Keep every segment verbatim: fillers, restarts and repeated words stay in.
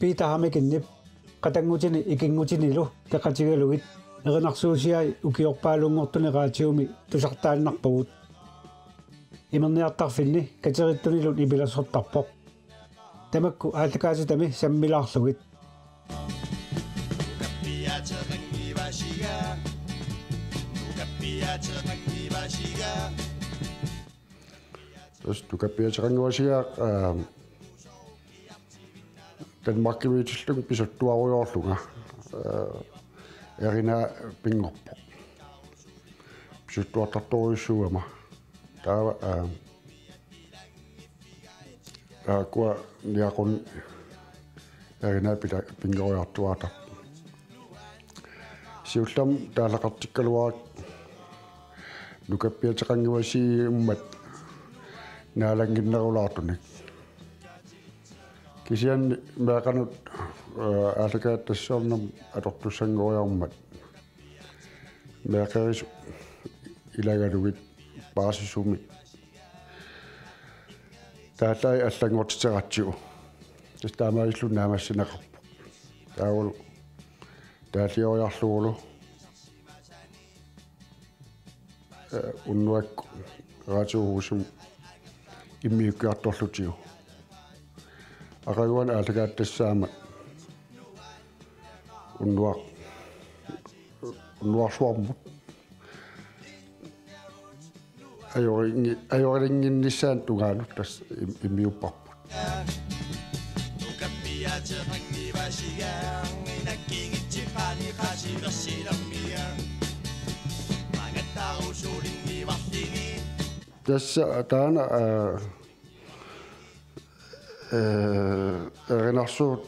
Piita Hamikinnip qatanngutini ikinngutinilu peqatigalugit erinarsuusiai ukiorpaalunngortuni raatiumi tusartaannarpugut. Imerniartarfinni katerittunilu nipilersortarpoq. Tamakku aallakaatitami sammilaarlugit. Tassa nukappiateqanngivasiaq, aa, Danmarkimiitillunga pisuttuarujoorlunga, aa, erinaa pinngorpoq. Pisuttuartartorujussuugama. Taava, aa, taakkua niaqun erinaa pita-, pinngoriartuaartarpoq. Siullermik taallaqartikkaluarakku nukappiateqanngivasiummat naalannginnerulaartunik. Kisianni meeqqanut, aa, aallakaatitassarnermut atortussanngoriarmat meeqqerisu ilagalugit paarsisumik taallai allanngortiteratsigu. Tassa taamaalilluni naammassineqarpoq. Taavalu taallioriarlugulu, aa, unnuakkut raatiuhusum immiukkiartorlutigu. Aqaguani aallakaatitassaammat unnuar-, unnuarsuarmut ajoringi-, ajorinnginnissaanut tungaanut tassa im-, immiupparput. Tassa taanna, aa, ee, erinarsuut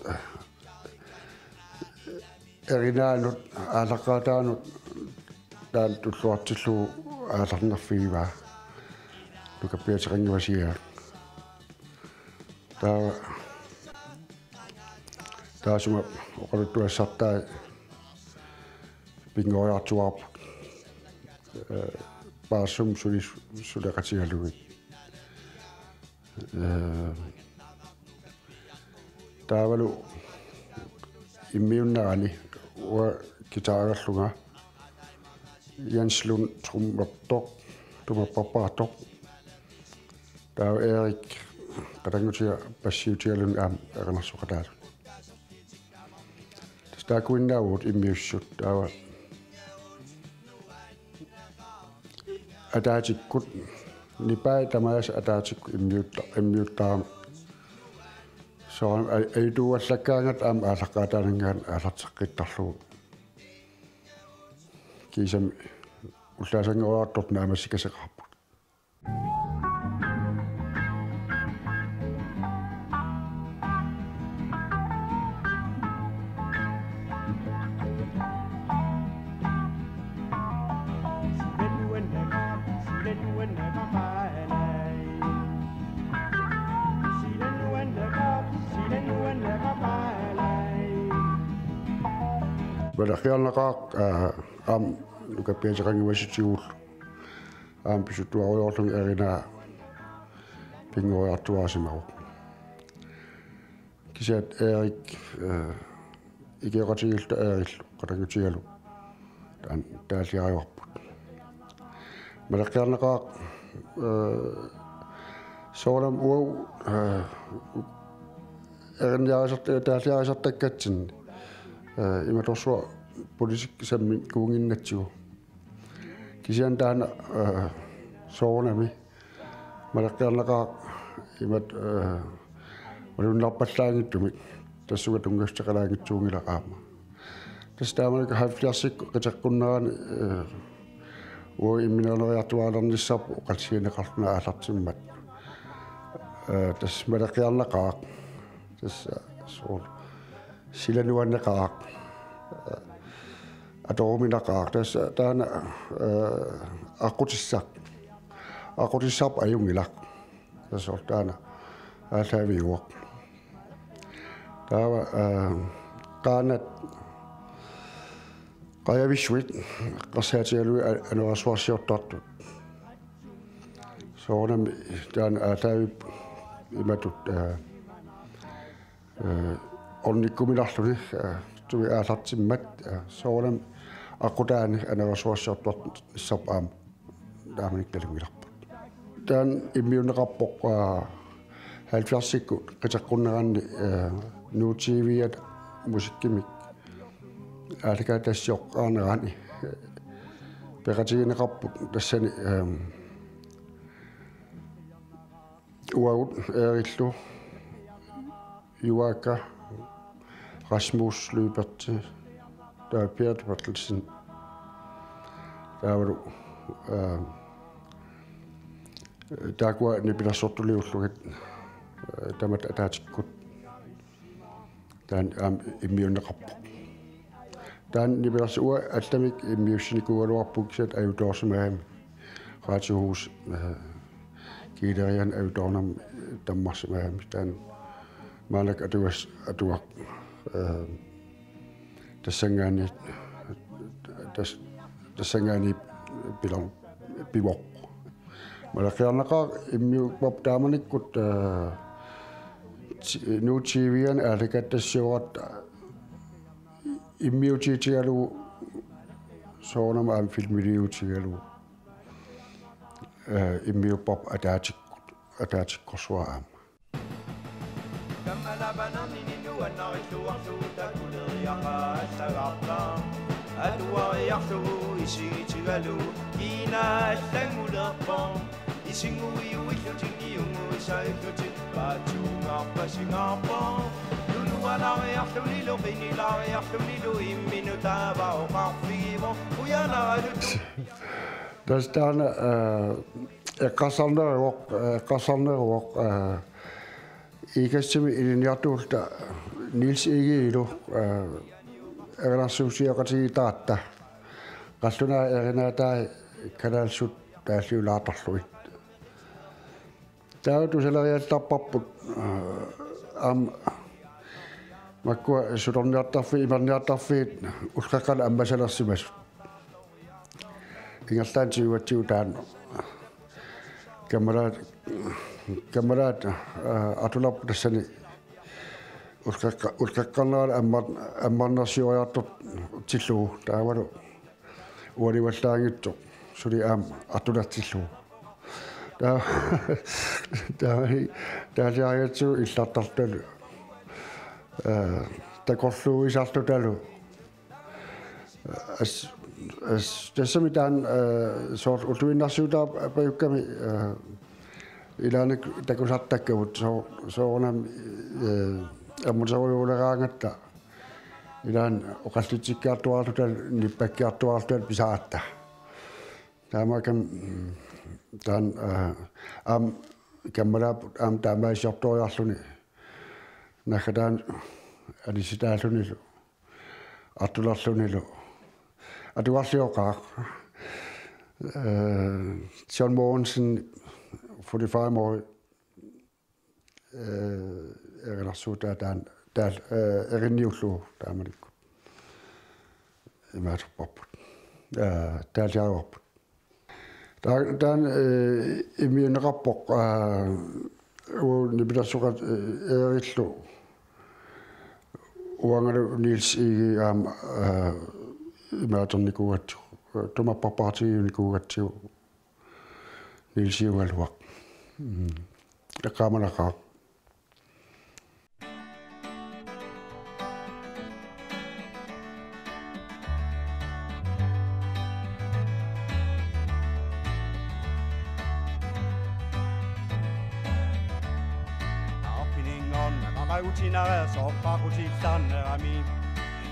erinaanut aallaqqaataanut taanna tulluartillugu aallarnerfigivaa nukappiateqanngivasiaq. Taava taassuma oqaluttuassartai pinngoriartuaarput, ee, paarsisumik suli-, suleqatigalugit. Ee, taavalu immiunnerani uanga guitarerlunga Jens Lund trommertoq, tumapparpaartoq. Taava Erik qatanngutiga bassiutigaluni aamma erinarsoqataaluni. Tassa taakkuinnaavugut immiussisut taava ataatsikkut, nipai tamaasa ataatsikkut immiutta-, immiuttarami. Soorunami aj-, ajutuuallakkaangat aamma aallaqqaataananngaanniit aallarteqqittarlugu. Kiisami ullaassanngoriartortut naammassikaseqarput. Malaqqiarnaqaaq, aa, aamma nukappiateqanngivasitigullu. Aamma pisuttuarujoorlunga erinaa pinngoriartuaarsimavoq. Kisianni Erik, ee, ikioqatigiilluta Erillu qatanngutigalu taanna taalliarivarput. Malaqqiarnaqaaq, ee, soorunami uagut, ee, erinniarisart-, taalliarisartakkatsinni, ee, imatorsuaq politikki sammikuunnginnatsigu. Kisianni taanna, ee, soorunami malaqqiarnaqaaq imatut, ee, malunnarpallaanngitsumik tassunga tunngassuteqalaanngitsuunngilaq aamma. Tassa taamanikkut halvfjerdsikkut qiteqqunnerani, ee, uagut imminerneriartuaannarnissarput oqaatigineqarluni aallartimmat. Ee, tassa malaqqiarnaqaaq. Tassa soorlu silanuanneqaaq. Ee, Atoruminaqaaq tassa taanna, eh, aqqutissaq. Aqqutissarput ajunngilaq. Tassa taanna aallaaviuvoq. Taava, eh, qaannat qajavissuit eqqarsaatigalugit a-, anorersuarsiortartut. Soorunami taanna aallaavipput imatut, eh, eh, ornikkuminarluni, eh, tui aallartimmat, eh, soorunami aqqutaani anorersuarsiortarnissarput aamma taamanikkut nalunngilarput. Taanna immiunneqarpoq, eh, halvfjerdsikkut qiteqqunneranni, eh, Nuuk T V-ata musikkimik aallakaatitassiooqaarnerani, eh, peqatigineqarput tassani, eh, uagut Eerillu, Juaaka, Rasmus Lyberth, taava Peter Berthelsen, taavalu, eh, taakkua nipilersortuliullugit, eh, tamatta ataatsikkut. Taanna aamma immiunneqarpoq. Taanna nipilersoq uanga allamik immiussinikuugaluarpunga kisianni ajutoorsimagami. Radiohus, eh, Kiileriaani ajutoornermi tammarsimagami. Taanna maannakkut atugas-, atugaq, eh, tassanngaanniit, tas-, tassanngaanniit piler-, pivoq. Maleqqiarnaqaaq immiupparput taamanikkut, eh, ti-, Nuuk T V-ani aallakaatitassiooratta immiutiitigalugu soorunami aamma filmiliutigalugu, eh, immiupparput ataatsikkut, ataatsikkorsuaq aamma. Kammalaapanerni nuannarilluarlugu takuleriaqallagarpaa. Atuariarlugu isigitigalugu kiinaallangulerpoq. Isinnguiuillutik niunnguisaillutik paatsuungaarpasingaarpoq. Tunualariarlunilu qinilaariarlunilu imminut taava oqarfigivoq. Qujanaraluttoq. Tassa taanna, eh, eqqarsarneruvoq, eh, eqqarsarneruvoq, eh, Ikastimi ilinniartuulluta Niels Egedelu, eh, erinarsuusioqatigiittaratta. Qallunaat erinaatai kalaallisut taalliulaartarlugit. Taava tusaleriallarparput, eh, aamma makkua sutorniartarfiit, imerniartarfiit ullup qeqqani ammasalersimasut. Ingerlaannaq tigugatsigu taanna. Kammalaat, kammalaat, eh, atulerput tassani ullup qeqqa-, ullup qeqqarnerani ammar-, ammarnersioriartortillugu taavalu ualivallaanngitsoq suli aamma atulertillugu. Taava, taava, taalliarigatsigu illartarlutalu, eh, takorluuisarlutalu. As-, as-, tassami taanna, eh, soorlu ulluinnarsiutaarpajukkami, eh, ilaanni takusartakkavut soo-, soorunami, eh, ammuterujuuleraangatta ilaanni oqallitsikkiartuaarluta nippakkiartuaarluta pisaratta. Taamaakkami, mm, taanna, eh, aamma kammalaapput aamma taamaaliortooriarluni naggataani anissitaallunilu atulerlunilu atugarlioqaaq. Eh, John Mogensen, forty-five-årig, eh, erinarsuutaa taanna, taal-, eh, erinniullugu taamanikkut. Imaattorparput. Eh, taalliarivarput. Taa-, taanna, eh, immiunneqarpoq, eh, uagut nipilersoqatigiit, eh, Eerillu uangalu Niels Egede aamma, eh, imaatornikuugatsigu, eh, tumapparpaatigiunnikuugatsigu Nielsiugaluaq. Mm. Eqqaamanaqaaq. Aappininngornaqaqutinarersoqqaqutillarnerami.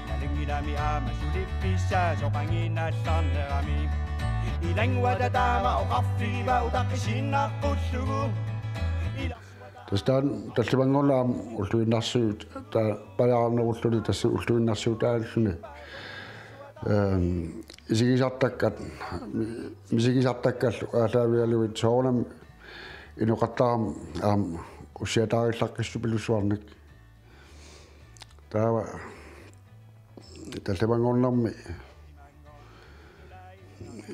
Nalinginami aamma suliffissaa soqanginnallarnerami. Ilannguata taama oqarfigiva utaqqisinnaqqullugu. Ila- Tassa taanna tallimanngorneq aamma ulluinnarsiut ta-, pajaarnerulluni tassa ulluinnarsiutaalluni. Ehm, isigisartakkat, mi-, misigisartakkallu aallaavigalugit soorunami inoqattaarami aamma ussiataarillaqqissupilluarnik. Taava tallimanngornermi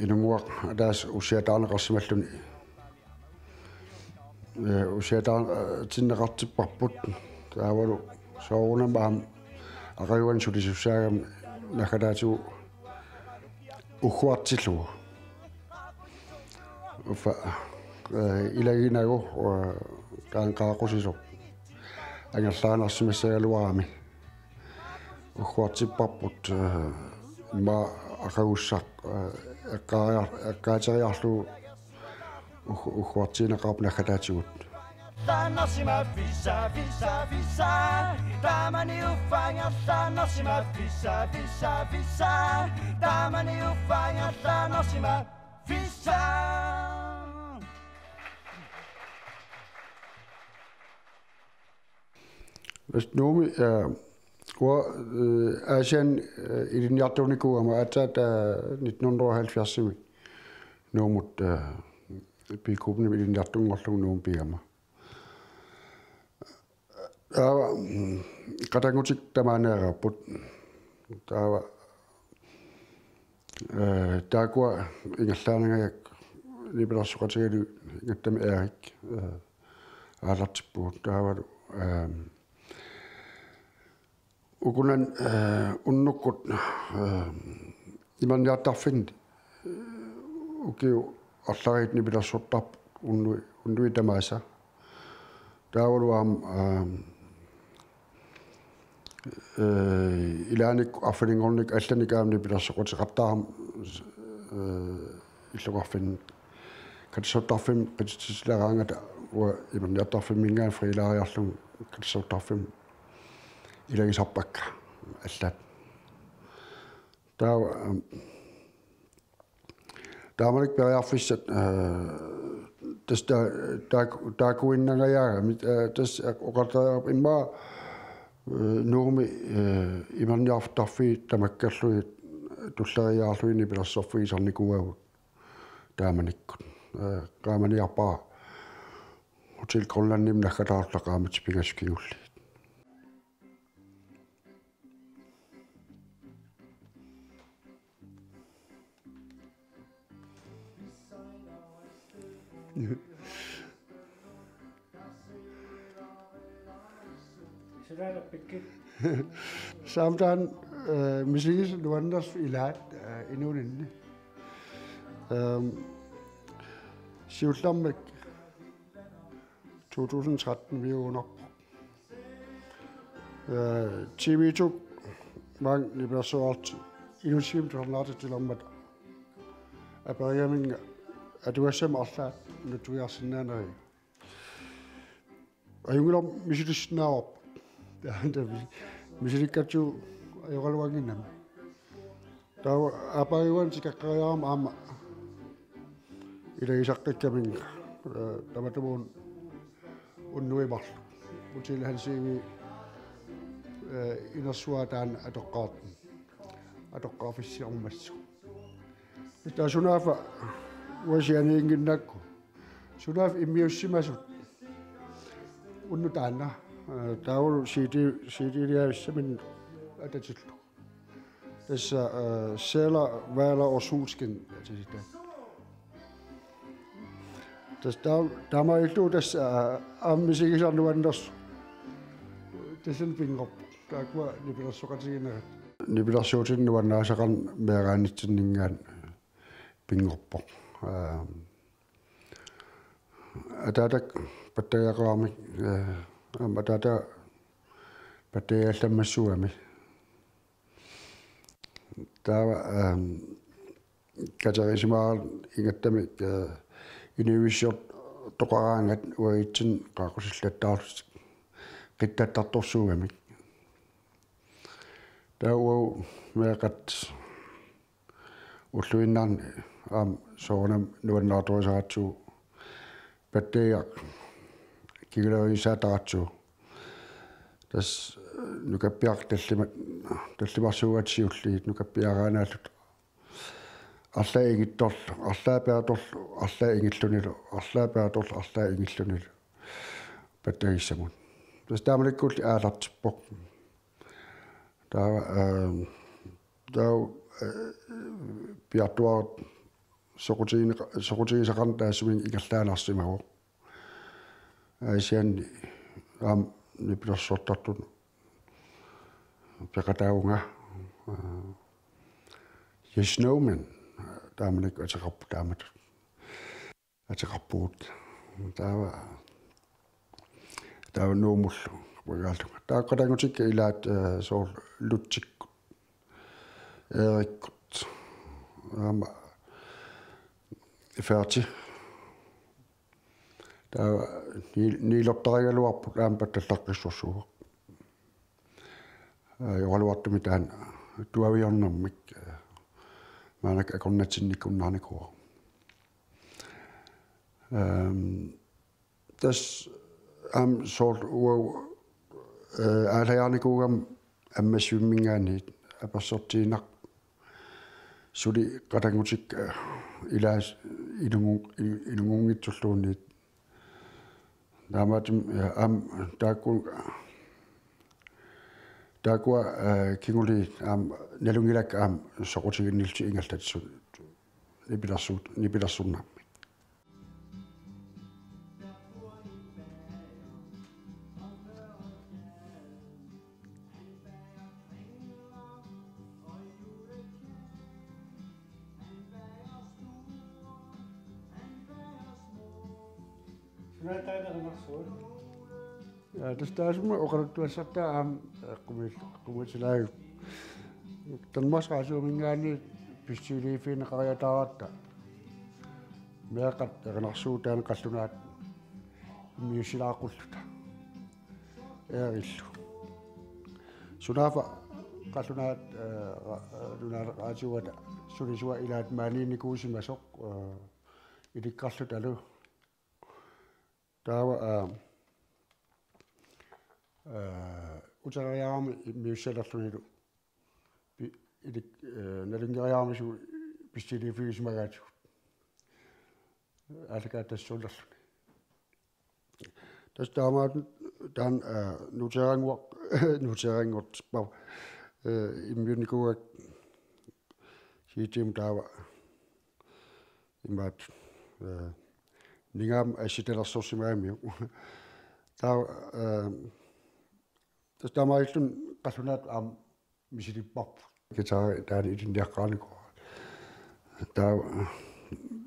inunnguaq ataaseq ussiataarneqarsimalluni. Ee, ussiataatinneqartipparput. Taavalu soorunami aamma aqaguani sulisussaagami naggataatigut ugguartillugu. Uffa, ee, ilaginagu, ee, taanna qaaqqusisoq angerlaannarsimassagaluarami. Ugguartipparput, ee, immaqa aqagussaq, ee, eqqaariar-, eqqaateriarlugu ug-, ugguartigineqarpoq naggataatigut. Taanna sima fissa, fissa, fissa. Taamani uffa angerlaannarsimaffigissaarput, fissa, fissa. Taamani uffa angerlaannarsimaffigissaarput, fissa. Tassa Nuummi, ee, uanga, ee, Aasianni, ee, ilinniartuunikuugama aatsaat, ee, nitten hundrede og halvfjerdsimi Nuummut, ee, B-gruppimi ilinniartunngorlugu Nuummut pigama. Taava, mm, qatanngutikka tamaaneereerput. Taava, ee, taakkua ingerlaannangajak nipilersoqatigalugit ingattami Erik, ee, aallartippugut. Taavalu, ee, ukunani, ee, unnukkut, ee, imerniartarfinni, ee, ukiut arlallit nipilersortarput unnu-, unnuit tamaasa. Taavalu aamma, aam, ee, ilaanni arfininngornikkut allanik aamma nipilersoqateqartarama, ee, illoqarfinni. Katersortarfimmi qititsileraangata uanga imerniartarfimminngaanniit friilaariarlugu katersortarfimmi ilagisarpakka allat. Taava, aam, taamanikkut periarfissat, ee, tassa ta-, taak-, taakkuinnangajaagami, ee, tassa oqartariaqarpoq immaqa, ee, Nuummi, ee, imerniartarfiit tamakkerlugit tulleriiaarlugit nipilersorfigisarnikuuagut taamanikkut. Ee, qaamaniarpara Hotel Grønlandimi naggataarluta qaammatit pingasut kingulliit. Sulaarpikkit? Samtaan, ee, misigisaq nuannersoq ilaat, ee, inuuninni. Ehm, siullermik to tusind tretten-imiugunarpoq. Ee, T V to maanga nipilersuartut inuusuttumik tusarnaartitsilermata aperigaminnga atugassamik arlaat nutsuiarsinnaanerit. Ajunngilarmi misilissinnaavarput. Taanna misi-, misilikkatsu ajoraluannginnami. Taava aappaaguani tikeqqeriarama aamma ilagisaqqikkaminga, ee, tamatumuuna unnuit marluk. Hotel Hans Evald, ee, inersuaq taanna atoqqaart-, atoqqaarfissiormassuk. Taava sunaaffa uanga sianiinnginnakku. Sunaaffa immiussimasut. Unnuk taanna, ee, taavalu C D, C D-liavissaminnik atatillugu. Tassa, ee, Sæler, Valer og Solskin, tassa. Tassa taa-, taamaalilluta tassa, ee, aamma misigisaq nuannersoq. Tassani pinngorpoq. Taakkua nipilersoqatiginerat. Nipilersuutinik nuannarisaqarneq meeraanitsinninngaanniit pinngorpoq. Ee, ataatak pattagiaqaramik, ee, aamma ataata pattagiallammassugami. Taava, aam, katerisimaarami ingattamik, ee, inuivissiortoqaraangat uagutsinnut qaaqqusillattaarlutik qittattartorsuugamik. Taava uagut meeqqat ulluinnarni aamma soorunami nuannaartorisaratsigu pattagiaq kiguleriisaataratsigu. Tassa nukappiaqqat tallimat tallimarsuugatsiulliit nukappiaraanaalluta. Arlaat ingittorlu, arlaat peertorlu, arlaat ingillunilu, arlaat peertorlu, arlaat ingillunilu. Pattagissamut. Tassa taamanikkulli aallartippoq. Taava, ehm, taava, eh, piartuaarut soqutigineqa-, soqutigisaqarneq taassuminnga ingerlaannarsimavoq. Aasianni aamma nipilersortartunut peqataavunga, eh, Jes Snowman, taamanikkut ateqarpoq taamatut. Ateqarpugut. Taava, taava Nuummullu apugaallunga. Taava qatanngutikka ilaat, eh, soorlu Lutsikkut, Eerikkut, aamma Ferti. Taava ni-, niilertarigaluarput aamma pattallaqqissorsuuvoq. Aa, ajoraluartumik taanna tuaviornermik, eh, maannakkut akornatsinnikkunnaarnikuuvoq. Ehm, tassa aamma soorlu uagut, eh, aalajaarnikuugama Ammassivimminngaanniit apersortiinnaq suli qatanngutikka, eh, ilaat inunngu-, inunngunngitsulluunniit. Taamaattumik, eh, aamma taakku-, taakkua, eh, kingulliit aamma nalunngilakka aamma soqutiginnillutik ingerlatsisut nipilersuut-, nipilersornermik. Sunaataanerinersuut. Ja, tassa taassuma oqaluttuassartaa aamma, eh, qumil-, qumitilaajuk. Danmarks Radiominngaanniit pissutigiiffigineqariataaratta. Meeqqat erinarsuupput taanna qallunaat immiussilaaqquulluta. Eerillu. Sunaaffa qallunaat, eh, ra-, eh, nunarsuaq sulisuat ilaat maaniinnikuusimasoq, eh, ilikkarlutalu. Taava, aa, aa, uteriarami immiussalerlunilu. Pi-, ilik-, aa, nalunngeriaramisoq pissutigiiffigisimagaatigut. Aallakaatitassarluni. Tassa taamaattumik taanna, aa, nuuteerannguaq-, nuuteerannguartippara, aa, immiunnikuugakkit C D-mut taava. Imaat, eh, ningaam assitalersorsimagamiuk. Taava, eh, tassa taamaalilluni qallunaat aamma misilipparput. Guitari taanna ilinniaqqaarnikuuara. Taava,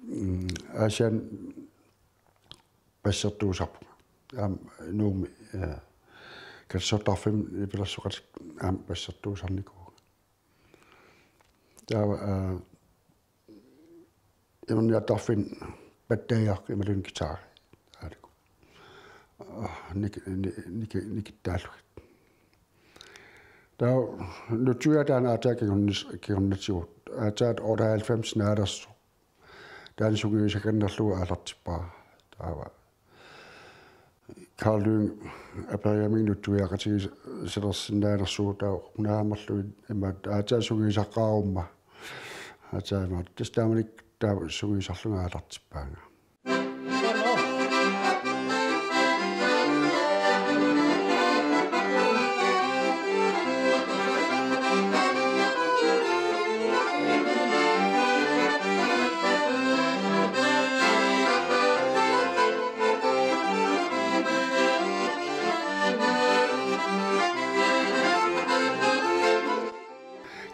mm, Aasianni bassertuusarpunga. Aamma Nuummi, eh, katersortarfimmi nipilersoqatikka aamma bassertuusarnikuuvunga. Taava, aa, imerniartarfinni pattagiaq imaluunniit guitari. Aaliku. Aa, nik-, ni-, niki-, nikittaallugit. Taava nutsuiaat taanna aatsaat kingornis-, kingornatigut. Aatsaat otteoghalvfems naalersoq. Taanna sungiusakannerlugu aallartippara. Taava Carl Lyngep aperiarami nutsuiaqatigiissalersinnaanersugut taava qunaammerlugit imaat aatsaat sungiusaqqaarumma. Aatsaat imaat tassa taamanikkut taava sungiusarlunga aallartippaanga.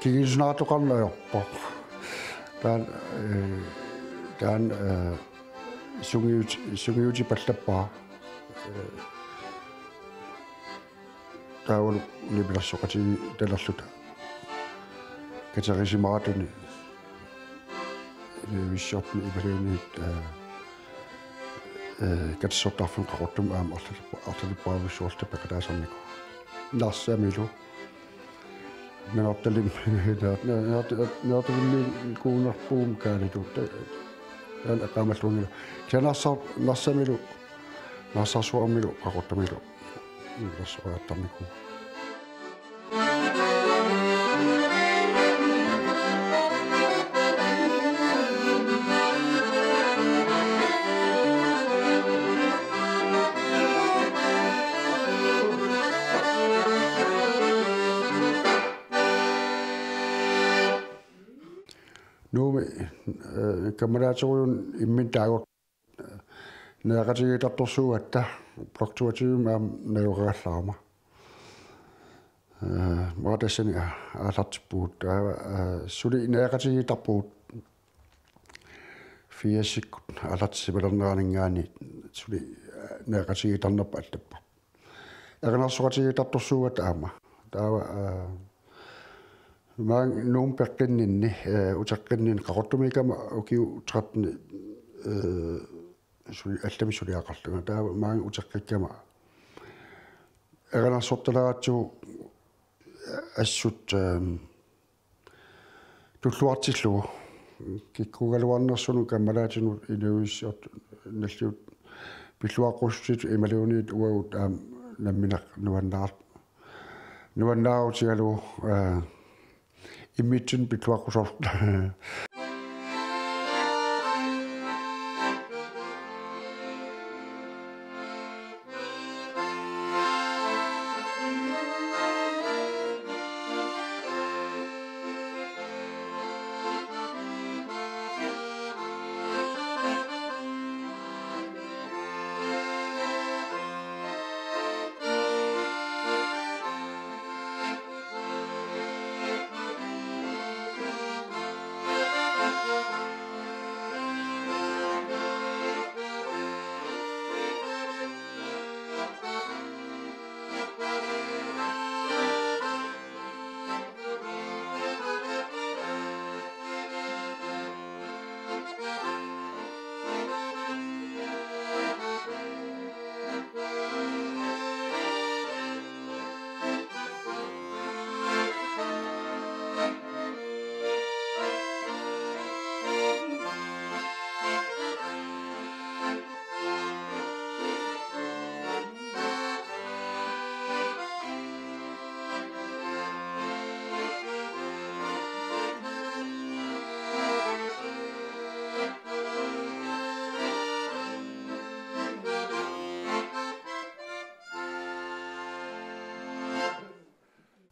Kingusinneratoqarneq ajorpoq. Taanna, eh, taanna, eh, sungiut-, sungiutipallappara. Eh, taavalu nipilersoqatigiittalerluta. Katerisimaratuni. Ilivitsorput imaluunniit, eh, eh, katersortarfimmi Qaqortumi aamma arlalippa-, arlalippaavissuarluta peqataasarnikuuvoq. Narsamilu. Nanortalim-, nar-, nar-, nar-, Nanortalimmiinnaanngikkuunerpugut kaalittut. Taanna eqqaamalluanngilaq. Kisianni Narsar-, Narsamilu, Narsarsuarmilu, Qaqortumilu. Nipilersoqattaarnikuuvoq. Nuummi, eh, kammalaaterujuit imminnut taagortut, eh, nereqatigiittartorsuugatta, blok toogtyve aamma najugaqallaaruma. Eh, maani tassani a-, aallartippugut. Taava, eh, suli nereqatigiittarpugut. Firsikkut aallartissimalerneraninngaanniit suli, eh, nereqatigiittarnerput allappoq. Erinarsoqatigiittartorsuugatta aamma. Taava, eh, maani Nuummi peqqinninni, eh, uteqqinninni Qaqortumiikkama ukiut tretten, eh, suli-, allamik suliaqarlunga. Taava maani uteqqikkama erinarsortaratsigu assut, eh, tulluartillugu. Kikkuugaluarnersunut kammalaatinut inuiaat nalliuttup pilluaqqussutitut imaluunniit uagut aamma nammineq nuannaar-, nuannaarutigalugu, eh, immitsinnut pilluaqqusoq.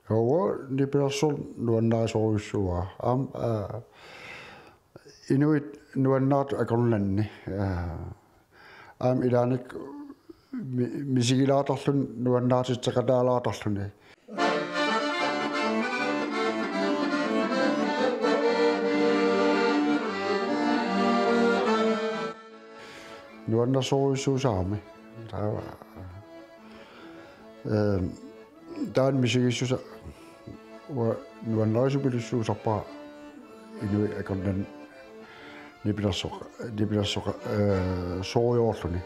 Uanga nipilersorneq nuannarisorujussuuara. Aamma, aa, inuit nuannaartut akornanni, aa, aamma ilaanni mi-, misigilaartarluni nuannaartitseqataalaartarluni. Nuannersorujussuusarami. Taava, ehm, taanna misigissusaa uanga nuannarisorujussuusarpara inuit akornanni nipilersoq-, nipilersoq-, eh, sorujoorluni.